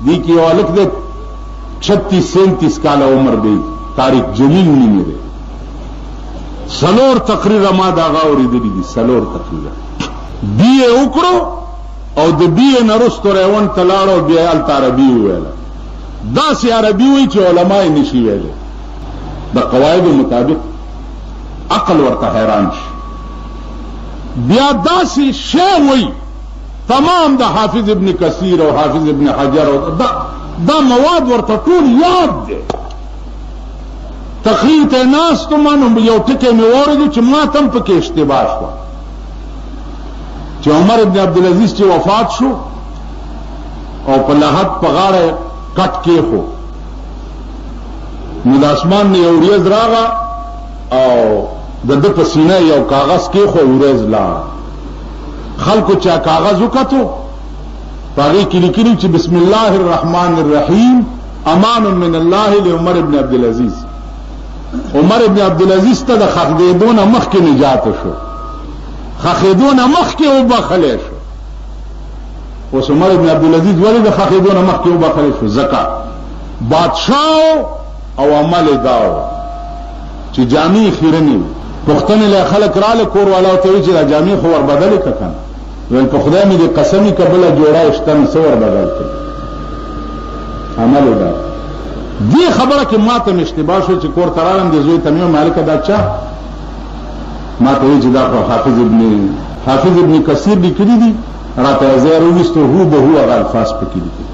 دې کې یو هلک دی، 36 37 کاله عمر دی، طارق جمیل نومې دی. څلور تقریره ما د هغه اورېدلي دي، څلور تقریره. بي یې وکړو او د بي یې نه وروسته ریوند ته لاړو او بیا یې هلته عربي وویله. داسې عربي وایي چې علما یې نشي ویلی، د قواعدو مطابق عقل ورته حیران شي. بیا داسې شی وایي تمام د حافظ ابن کثیر او حافظ ابن حجر او دا مواد ورته ټول یاد دی. تقریر ته ناست وم نو یو ټکی مې واورېدو چې ما ته هم پکې اشتباه شوه چې عمر ابن عبدالعزیز چې وفات شو او په لحد په غاړه کټ کېښو، نو د اسمان نه یو وریځ راغه او د ده په سینه یو کاغذ کېښو، وریځ لاړه. خلکو چې کاغذ وکتو، په هغې کې لیکلي چې بسم الله الرحمن الرحیم، امان من الله لعمر ابن عبدالعزیز. عمر ابن عبدالعزیز ته د ښخېدو نه مخکې نجات شو، ښخېدو نه مخکې وبخښلی شو. اوس عمر ابن عبدالعزیز ولې د ښخېدو نه مخکې وبخښلی شو؟ ځکه بادشاه او عمل یې دا و چې جامې یې خیرنې وې. پوښتنې له خلک راله، کور والاو ته ویل چې دا جامې خو وربدلې که که نه؟ ویل په خدای مې دې قسم وي که بله جوړه یې شته نو څه وربدل کړي. عمل یې دا. دې خبره کې ما ته مې اشتباه شو چې کور ته راغلم، دې زوی ته مې وویل هلکه دا چا؟ ما ته ویل چې دا خو حافظ ابن کثیر لیکلي دي، راته یې ځای راوویستو، هو به هو هغه الفاظ پکې لیکلي.